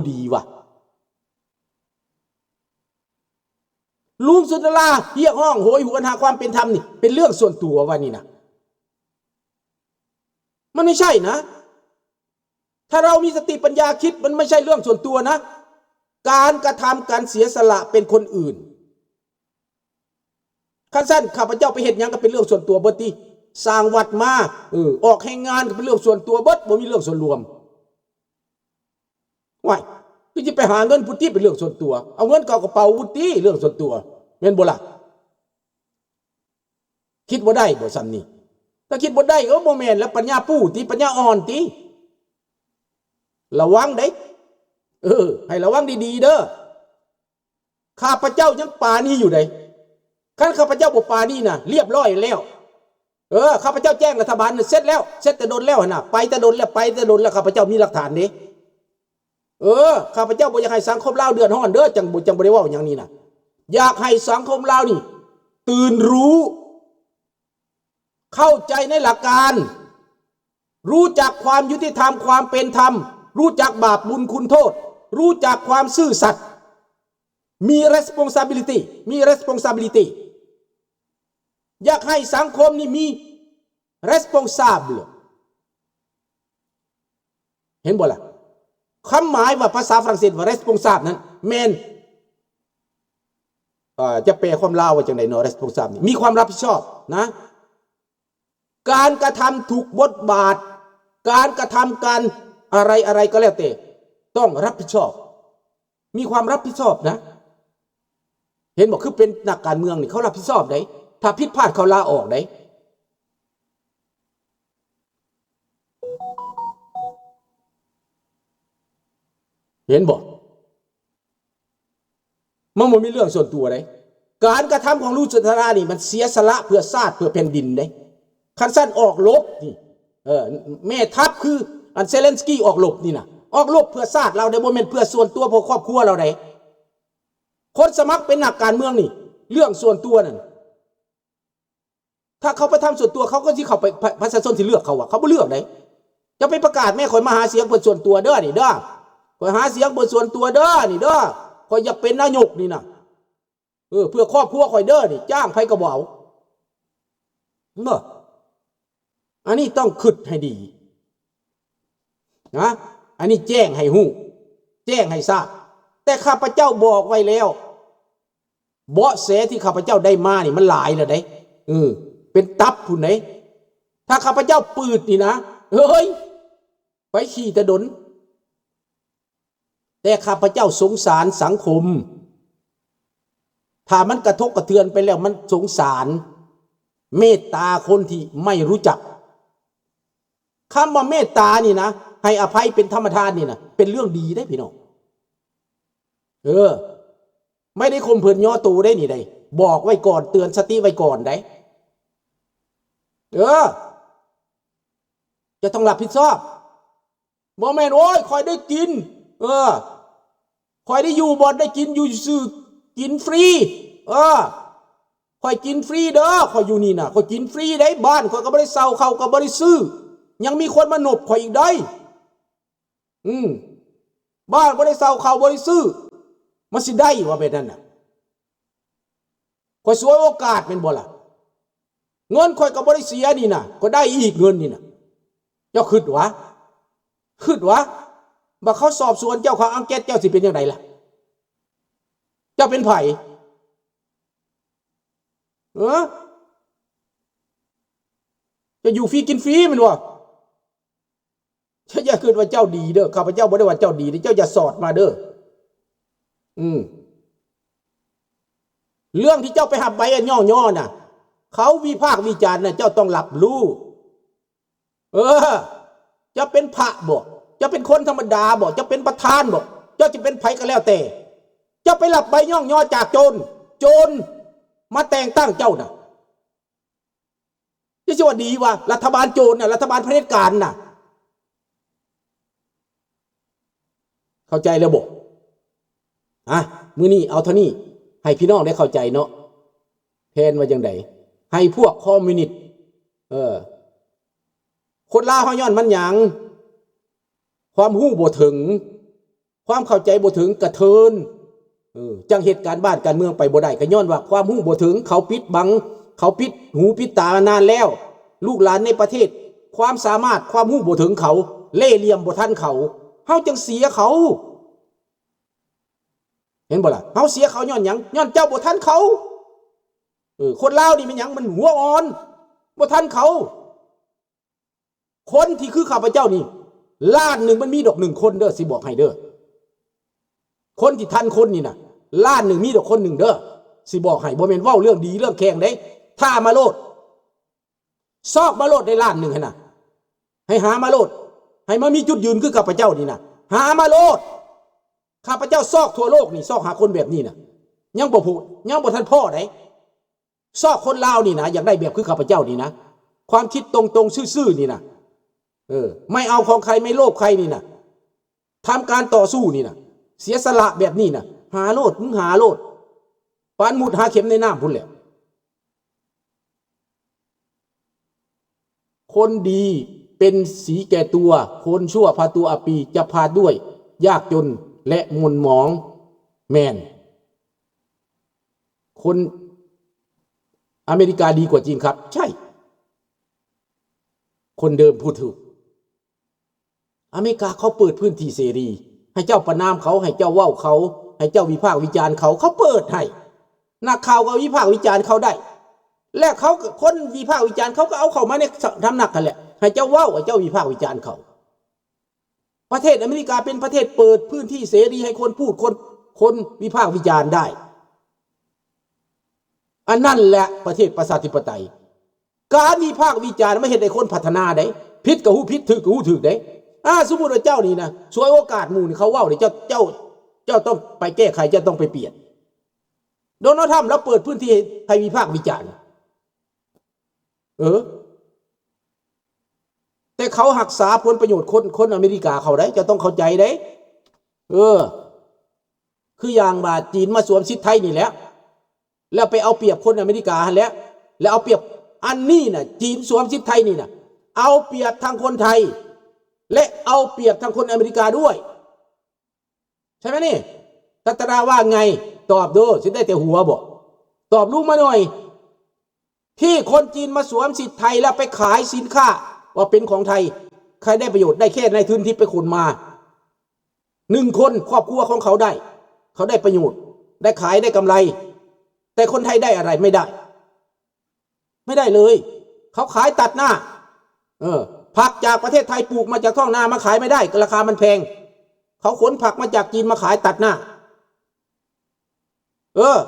ດີວະ. ລຸງສຸນດາລາຮຽກຮ້ອງໂຫຍຫວນຫາຄວາມເປັນທຳນີ້ ເປັນເລື່ອງສ່ວນຕົວວະນີ້ນະ? ມັນບໍ່ໃຊ່ນະ. ຖ້າເຮົາມີສະຕິປັນຍາຄິດ ມັນບໍ່ໃຊ່ເລື່ອງສ່ວນຕົວນະ. ການກະທຳ ການເສຍສະຫຼະເປັນຄົນອື່ນ. ຄັນຊັ້ນ ຂ້າພະເຈົ້າໄປເຮັດຫຍັງກໍເປັນເລື່ອງສ່ວນຕົວເບິດຕິ. ສ້າງວັດມາ ເອີ ອອກແຮງງານກໍເປັນເລື່ອງສ່ວນຕົວເບິດ ບໍ່ມີເລື່ອງສ່ວນລວມ. ວ້າຍ ຄືຊິໄປຫາເງິນພຸ້ນຕິ ເປັນເລື່ອງສ່ວນຕົວ. ເອົາເງິນເຂົ້າກະເປົາພຸ້ນຕິ ເລື່ອງສ່ວນຕົວ ແມ່ນບໍ່ລະ? ຄິດບໍ່ໄດ້ບໍ່ຊ່ຳນີ້? ຖ້າຄິດບໍ່ໄດ້ ເອີ ບໍ່ແມ່ນລະ ປັນຍາປູ້ຕິ ປັນຍາອ່ອນຕິ. ລະວັງເດ້ ເອີ ໃຫ້ລະວັງດີໆເດີ. ຂ້າພະເຈົ້າຍັງປານີຢູ່ເດ້. ຄັນຂ້າພະເຈົ້າບໍ່ປານີນະ ລຽບຮ້ອຍແລ້ວ. ເອີ ຂ້າພະເຈົ້າແຈ້ງລັດຖະບານເສັດແລ້ວ ເສັດແຕ່ດົນແລ້ວຫັ້ນນະ ໄປແຕ່ດົນແລ້ວ ໄປແຕ່ດົນແລ້ວ. ຂ້າພະເຈົ້າມີຫຼັກຖານເດ້. ເອີ ຂ້າພະເຈົ້າບໍ່ຢາກໃຫ້ສັງຄົມລາວເດືອດຮ້ອນເດີ. ຈັ່ງບໍ່ ຈັ່ງບໍ່ໄດ້ເວົ້າຫຍັງນີ້ນະ. ຢາກໃຫ້ສັງຄົມລາວນີ້ຕື່ນຮູ້ ເຂົ້າໃຈໃນຫຼັກການ, ຮູ້ຈັກຄວາມຍຸຕິທຳ, ຄວາມເປັນທຳ, ຮູ້ຈັກບາບບຸນຄຸນໂທດ, ຮູ້ຈັກຄວາມຊື່ສັດ, ມີ responsibility, ມີ responsibility. ຢາກໃຫ້ສັງຄົມນີ້ມີ responsible. ເຫັນບໍ່ລະ? ຄຳໝາຍວ່າພາສາຝຣັ່ງເສດວ່າ responsable ນັ້ນແມ່ນ ເອີ ຈະແປຄວາມລາວວ່າຈັ່ງໃດເນາະ? Responsable ນີ້ມີຄວາມຮັບຜິດຊອບນະ. ການກະທຳທຸກບົດບາດ, ການກະທຳການອະໄລໆກໍແລ້ວແຕ່ ຕ້ອງຮັບຜິດຊອບ, ມີຄວາມຮັບຜິດຊອບນະ. ເຫັນບໍ່? ຄືເປັນນັກການເມືອງນີ້ ເຂົາຮັບຜິດຊອບໃດ໋, ຖ້າຜິດພາດເຂົາລາອອກໃດ໋. ເຫັນບໍ່? ມັນບໍ່ມີເລື່ອງສ່ວນຕົວເດ້. ການກະທຳຂອງລຸງສຸນທະລານີ້ ມັນເສຍສະຫຼະເພື່ອຊາດ ເພື່ອແຜ່ນດິນເດ້. ຄັນຊັ້ນອອກລົບນີ້ ເອີ ແມ່ທັບຄືອັນເຊເລັນສກີອອກລົບນີ້ນະ ອອກລົບເພື່ອຊາດລາວເດ້, ບໍ່ແມ່ນເພື່ອສ່ວນຕົວ ເພື່ອຄອບຄົວລາວເດ້. ຄົນສະໝັກເປັນນັກການເມືອງນີ້ ເລື່ອງສ່ວນຕົວນັ້ນ ຖ້າເຂົາໄປທຳສ່ວນຕົວ ເຂົາກໍຊິເຂົ້າໄປ ປະ ປະຊາຊົນຊິເລືອກເຂົາວະ? ເຂົາບໍ່ເລືອກເດ້. ຈະໄປປະກາດແມ້ ຂ້ອຍມາຫາສຽງເພື່ອສ່ວນຕົວເດີນີ້ເດີ, ຂ້ອອຍຫາສຽງເພື່ອສ່ວນຕົວເດີນີ້ເດີ, ຂ້ອຍຢາກເປັນນາຍົກນີ້ນະ ເອີ ເພື່ອຄອບຄົວຂ້ອຍເດີນີ້, ຈ້າງໃຜກໍບໍ່ເອົາ. ເຫັນບໍ່? ອັນນີ້ຕ້ອງຄິດໃຫ້ດີນະ, ອັນນີ້ແຈ້ງໃຫ້ຮູ້ ແຈ້ງໃຫ້ຊາບ. ແຕ່ຂ້າພະເຈົ້າບອກໄວ້ແລ້ວ, ເບາະແສທີ່ຂ້າພະເຈົ້າໄດ້ມານີ້ມັນຫຼາຍແລ້ວເດ້, ເອີ ເປັນຕັບພຸ້ນເດ້. ຖ້າຂ້າພະເຈົ້າປືດນີ້ນະ ເຮີ້ຍ ໄປຂີ່ແຕ່ດົນ. ແຕ່ຂ້າພະເຈົ້າສົງສານສັງຄົມ, ຖ້າມັນກະທົບກະເທືອນໄປແລ້ວ ມັນສົງສານ ເມດຕາຄົນທີ່ໄມ່ຮູ້ຈັກ. ຄຳວ່າເມດຕານີ້ນະ ໃຫ້ອະໄພເປັນທຳມະທານນີ້ນະ ເປັນເລື່ອງດີເດ້ພີ່ນ້ອງ. ເອີ ໄມ່ໄດ້ຂົ່ມເພິ່ນຍໍໂຕໄດ້ນີ້ໄດ໋, ບອກໄວ້ກ່ອນ ເຕືອນສະຕິໄວ້ກ່ອນໄດ໋. ເອີ ຈະຕ້ອງຮັບຜິດຊອບ. ບໍ່ແມ່ນ ໂອ້ຍ ຂ້ອຍໄດ້ກິນ ເອີ ຂ້ອຍໄດ້ຢູ່ບ່ອນໄດ້ກິນ ຢູ່ຊື່ກິນຟຣີ ເອີ ຂ້ອຍກິນຟຣີເດີ ຂ້ອຍຢູ່ນີ້ນະ ຂ້ອຍກິນຟຣີໄດ໋. ບ້ານຂ້ອຍກໍບໍ່ໄດ້ເຊົ່າ ເຂົ້າກໍບໍ່ໄດ້ຊື້ ຍັງມີຄົນມານົບຂ້ອຍອີກໄດ໋. ອືມ ບ້ານບໍ່ໄດ້ເຊົ່າ ເຂົ້າບໍ່ໄດ້ຊື້ ມັນຊິໄດ້ວະແບບນັ້ນນະ? ຂ້ອຍສວຍໂອກາດແມ່ນບໍ່ລະ? ເງິນຂ້ອຍກໍບໍ່ໄດ້ເສຍນີ້ນະ ກໍໄດ້ອີກເງິນນີ້ນະ. ເຈົ້າຄິດຫວາ? ຄິດຫວາ? ບັດເຂົາສອບສວນເຈົ້າ ເຂົາອັງແກດເຈົ້າ ຊິເປັນຈັ່ງໃດລະ? ເຈົ້າເປັນໃຜ? ເອີ? ເຈົ້າຢູ່ຟຣີກິນຟຣີແມ່ນບໍ່? ເຈົ້າຢ່າຄິດວ່າເຈົ້າດີເດີ, ຂ້າພະເຈົ້າບໍ່ໄດ້ວ່າເຈົ້າດີເດີ, ເຈົ້າຢ່າສອດມາເດີ. ອືມ ເລື່ອງທີ່ເຈົ້າໄປຮັບໃບຍ້ອງຍໍນະ, ເຂົາວິພາກວິຈານນະ, ເຈົ້າຕ້ອງຮັບຮູ້. ເອີ ເຈົ້າເປັນພະບໍ? ເຈົ້າເປັນຄົນທຳມະດາບໍ? ເຈົ້າເປັນປະທານບໍ? ເຈົ້າຈະເປັນໃຜກໍແລ້ວແຕ່, ເຈົ້າໄປຮັບໃບຍ້ອງຍໍຈາກໂຈນ, ໂຈນມາແຕ່ງຕັ້ງເຈົ້ານະ. ຈະຊິວ່າດີວະ? ລັດຖະບານໂຈນນະ, ລັດຖະບານຜະເດັດການນະ. ເຂົ້າໃຈແລ້ວບໍ? ອະ ມື້ນີ້ເອົາເທົ່ານີ້ ໃຫ້ພີ່ນ້ອງໄດ້ເຂົ້າໃຈເນາະ. ແຜນວ່າຈັ່ງໃດ? ໃຫ້ພວກຄອມມິວນິດ, ເອີ, ຄົນລາວເຮົາຍ້ອນມັນຫຍັງ? ຄວາມຮູ້ບໍ່ເຖິງ. ຄວາມເຂົ້າໃຈບໍ່ເຖິງກະເທີນ ເອີ ຈັ່ງເຮັດການບ້ານການເມືອງໄປບໍ່ໄດ້ ກໍຍ້ອນວ່າຄວາມຮູ້ບໍ່ເຖິງ ເຂົາປິດບັງ ເຂົາປິດຫູປິດຕາມານານແລ້ວ. ລູກຫຼານໃນປະເທດ ຄວາມສາມາດ ຄວາມຮູ້ບໍ່ເຖິງເຂົາ ເລ່ຫຼ່ຽມບໍ່ທັນເຂົາ ເຮົາຈຶ່ງເສຍເຂົາ. ເຫັນບໍ່ລະ? ເຮົາເສຍເຂົາຍ້ອນຫຍັງ? ຍ້ອນເຈົ້າບໍ່ທັນເຂົາ. ເອີ ຄົນລາວນີ້ແມ່ນຫຍັງ? ມັນຫົວອ່ອນ ບໍ່ທັນເຂົາ. ຄົນທີ່ຄືຂ້າພະເຈົ້ານີ້ ລ້ານໜຶ່ງມັນມີດອກໜຶ່ງຄົນເດີ ຊິບອກໃຫ້ເດີ. ຄົນທີ່ທັນຄົນນີ້ນະ ລ້ານໜຶ່ງມີດອກຄົນໜຶ່ງເດີ ຊິບອກໃຫ້. ບໍ່ແມ່ນເວົ້າເລື່ອງດີເລື່ອງແຂ່ງເດ້. ທ້າມາໂລດ. ຊອກມາໂລດໄດ້ລ້ານໜຶ່ງຫັ້ນນະ. ໃຫ້ຫາມາໂລດ. ໃຫ້ມາມີຈຸດຢືນຄືຂ້າພະເຈົ້ານີ້ນະ. ຫາມາໂລດ. ຂ້າພະເຈົ້າຊອກທົ່ວໂລກນີ້ ຊອກຫາຄົນແບບນີ້ນະ ຍັງບໍ່ພົບ ຍັງບໍ່ທັນພໍ້ໃດ. ຊອກຄົນລາວນີ້ນະ ຢາກໄດ້ແບບຄືຂ້າພະເຈົ້ານີ້ນະ ຄວາມຄິດຕົງໆຊື່ໆນີ້ນະ ເອີ ໄມ່ເອົາຂອງໃຄ ໄມ່ໂລບໃຄນີ້ນະ ທຳການຕໍ່ສູ້ນີ້ນະ ເສຍສະຫຼະແບບນີ້ນະ ຫາໂລດ ມຶງຫາໂລດ ປານມຸດຫາເຂັມໃນນ້ຳພຸ້ນແຫຼະ. คนดีเป็นสีแก่ตัว คนชั่วพาตัวอับปรี จะพาด้วยยากจนและหม่นหมอง แม่น คนอเมริกาดีกว่าจริงครับ ใช่ คนเดิมพูดถูก อเมริกาเขาเปิดพื้นที่เสรี ให้เจ้าประณามเขา ให้เจ้าเว้าเขา ให้เจ้าวิพากษ์วิจารณ์เขา เขาเปิดให้ นักข่าวก็วิพากษ์วิจารณ์เขาได้ และเขาก็ คนวิพากษ์วิจารณ์เขาก็เอาเข้ามาในสำนักหั้นแหละ ให้เจ้าเว้า ให้เจ้าวิพากษ์วิจารณ์เขา ประเทศอเมริกาเป็นประเทศเปิดพื้นที่เสรีให้คนพูด คน คนวิพากษ์วิจารณ์ได้ อันนั้นแหละประเทศประชาธิปไตย การวิพากษ์วิจารณ์มันเฮ็ดให้คนพัฒนาได้ ผิดก็ฮู้ผิด ถูกก็ฮู้ถูกได้ อา สมมุติว่าเจ้านี่นะ ฉวยโอกาสหมู่นี่เขาเว้านี่ เจ้า เจ้า เจ้าต้องไปแก้ไข เจ้าต้องไปเปลี่ยน โดนัลด์ทรัมป์ลาวเปิดพื้นที่ให้ ให้วิพากษ์วิจารณ์ เออ แต่เขารักษาผลประโยชน์คน คนอเมริกาเขาได้ เจ้าต้องเข้าใจได้ เออ คืออย่างว่าจีนมาสวมสิทธิ์ไทยนี่แหละ แล้วไปเอาเปรียบคนอเมริกาหั่นแหละ แล้วเอาเปรียบ อันนี้น่ะ จีนสวมสิทธิ์ไทยนี่น่ะ เอาเปรียบทั้งคนไทย และเอาเปรียบทั้งคนอเมริกาด้วย ใช่ไหมนี่ รัตนาว่าไง ตอบเด้อ สิได้แต่หัวบ่ ตอบลุงมาหน่อย ที่คนจีนมาสวมสิทธิ์ไทยแล้วไปขายสินค้าว่าเป็นของไทย ใครได้ประโยชน์ ได้แค่นายทุนที่ไปขนมา หนึ่งคน ครอบครัวของเขาได้ เขาได้ประโยชน์ ได้ขาย ได้กำไร แต่คนไทยได้อะไร ไม่ได้ ไม่ได้เลย เขาขายตัดหน้า เออ ผักจากประเทศไทยปลูกมาจากท้องนามาขายไม่ได้ ราคามันแพง เขาขนผักมาจากจีนมาขายตัดหน้า เออ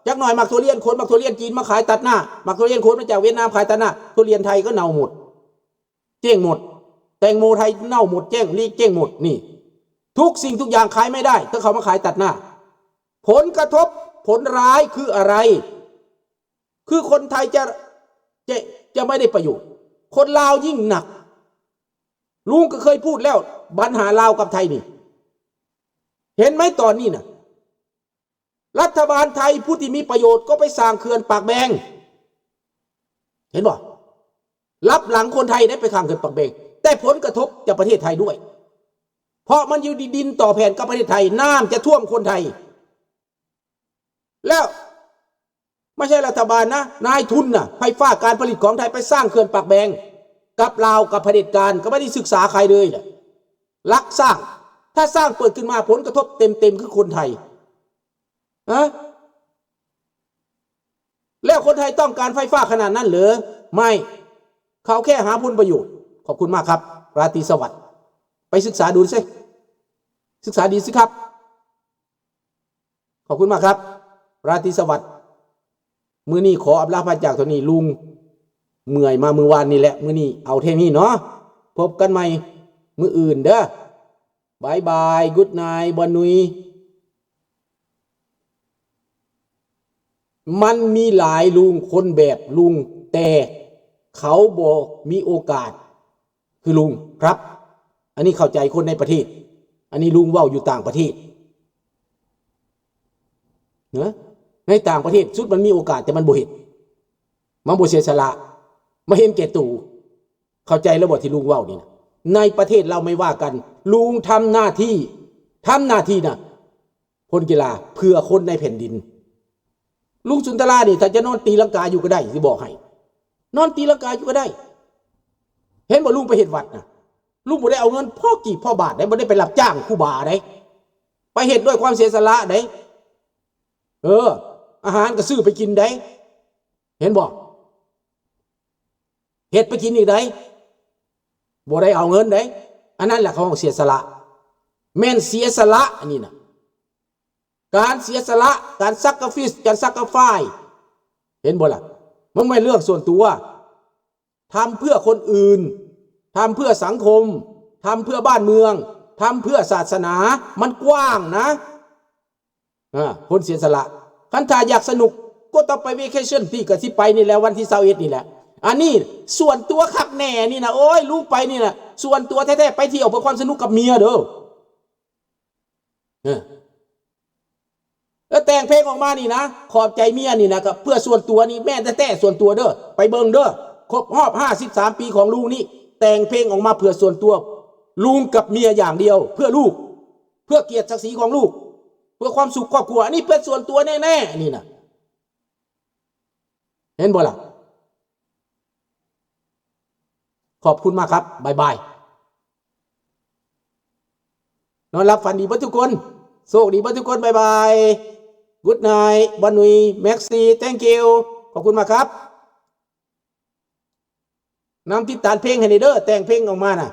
จักหน่อยหมากทุเรียน ขนหมากทุเรียนจีนมาขายตัดหน้า หมากทุเรียนขนมาจากเวียดนามขายตัดหน้า ทุเรียนไทยก็เน่าหมด เจ๊งหมด แตงโมไทยเน่าหมด เจ๊ง เจ๊งหมด นี่ ทุกสิ่งทุกอย่างขายไม่ได้ ถ้าเขามาขายตัดหน้า ผลกระทบ ผลร้ายคืออะไร คือคนไทยจะ จะ จะไม่ได้ประโยชน์ คนลาวยิ่งหนัก ลุงก็เคยพูดแล้ว ปัญหาลาวกับไทยนี่ เห็นไหมตอนนี้น่ะ รัฐบาลไทยผู้ที่มีประโยชน์ก็ไปสร้างเขื่อนปากแบง เห็นบ่ ลับหลังคนไทยได้ไปสร้างเขื่อนปากแบง แต่ผลกระทบจะประเทศไทยด้วย เพราะมันอยู่ดินต่อแผ่นกับประเทศไทย น้ำจะท่วมคนไทย แล้ว ไม่ใช่รัฐบาลนะ นายทุนน่ะ ไฟฟ้าการผลิตของไทยไปสร้างเขื่อนปากแบง กับลาว กับเผด็จการ ก็ไม่ได้ศึกษาใครเลยแหละ ลักสร้าง ถ้าสร้างเปิดขึ้นมาผลกระทบเต็มๆ คือคนไทย ฮะ แล้วคนไทยต้องการไฟฟ้าขนาดนั้นเหรอ ไม่ เขาแค่หาผลประโยชน์ ขอบคุณมากครับ ราตรีสวัสดิ์ ไปศึกษาดูสิ ศึกษาดีสิครับ ขอบคุณมากครับ ราตรีสวัสดิ์ มื้อนี้ขออำลาพระจากเท่านี้ ลุงเมื่อยมามื้อวานนี้แหละ มื้อนี้เอาแค่นี้เนาะ พบกันใหม่มื้ออื่นเด้อ บายบาย good night บอลนุย มันมีหลายลุง คนแบบลุง แต่เขาบ่มีโอกาส คือลุงครับ อันนี้เข้าใจคนในประเทศ อันนี้ลุงเว้าอยู่ต่างประเทศเนาะ ในต่างประเทศสุดมันมีโอกาสแต่มันบ่เฮ็ด มันบ่เสียสละ มาเห็นแก่ตัว เข้าใจแล้วบ่ที่ลุงเว้านี่นะ ในประเทศเราไม่ว่ากัน ลุงทำหน้าที่ ທຳໜ້າທີ່ນະ ພົນກິລາເພື່ອຄົນໃນແຜ່ນດິນ. ລຸງສຸນທະລານີ້ ຖ້າຈະນອນຕີລັງກາຢູ່ກໍໄດ້ ຊິບອກໃຫ້ ນອນຕີລັງກາຢູ່ກໍໄດ້. ເຫັນບໍ່ ລຸງໄປເຮັດວັດນະ ລຸງບໍ່ໄດ້ເອົາເງິນພໍກີບພໍບາດໃດ ບໍ່ໄດ້ໄປຮັບຈ້າງຄູບາໃດ ໄປເຮັດດ້ວຍຄວາມເສຍສະຫຼະໃດ. ເອີ ອາຫານກໍຊື້ໄປກິນໃດ ເຫັນບໍ່? ເຮັດໄປກິນອີກໃດ ບໍ່ໄດ້ເອົາເງິນໃດ. ອັນນັ້ນແຫຼະເຂົາເວົ້າເສຍສະຫຼະ ແມ່ນເສຍສະຫຼະອັນນີ້ນະ. ການເສຍສະຫຼະ ການ sacrifice ການ sacrifice ເຫັນບໍ່ລະ? ມັນບໍ່ແມ່ນເລື່ອງສ່ວນຕົວ ທຳເພື່ອຄົນອື່ນ ທຳເພື່ອສັງຄົມ ທຳເພື່ອບ້ານເມືອງ ທຳເພື່ອສາສະໜາ. ມັນກວ້າງນະ ອາ ຄົນເສຍສະຫຼະ. ຄັນຖ້າຢາກສະໜຸກ ກໍຕ້ອງໄປ vacation ທີ່ກະຊິໄປນີ້ແຫຼະ ວັນທີຊາວເອັດນີ້ແຫຼະ. ອັນນີ້ສ່ວນຕົວຄັກແນ່ນີ້ນະ ໂອ້ຍ ລຸງໄປນີ້ນະ ສ່ວນຕົວແທ້ໆ ໄປທ່ຽວເພື່ອຄວາມສະໜຸກກັບເມຍເດີ. ເອີ ແລ້ວແຕ່ງເພງອອກມານີ້ນະ ຂອບໃຈເມຍນີ້ນະ ກໍເພື່ອສ່ວນຕົວນີ້ ແມ່ນແທ້ໆ ສ່ວນຕົວເດີ. ໄປເບິ່ງເດີ ຄົບຮອບຫ້າສິບສາມປີຂອງລຸງນີ້ ແຕ່ງເພງອອກມາເພື່ອສ່ວນຕົວລຸງກັບເມຍຢ່າງດຽວ ເພື່ອລູກ ເພື່ອກຽດສັກສີຂອງລູກ ເພື່ອຄວາມສຸກຄອບຄົວ. ອັນນີ້ເປັນສ່ວນຕົວແນ່ໆ ນີ້ນະ ເຫັນບໍ່ລະ? ຂອບຄຸນມາກຄັບ ບາຍບາຍ ນອນຫຼັບຝັນດີເບິດທຸກຄົນ ໂຊກດີເບິດທຸກຄົນ ບາຍບາຍ Good night ບອນນຸຍ Maxi thank you ຂອບຄຸນມາກຄັບ. ນຳຕິດຕາມເພງໃຫ້ແດ່ເດີ ແຕ່ງເພງອອກມານະ.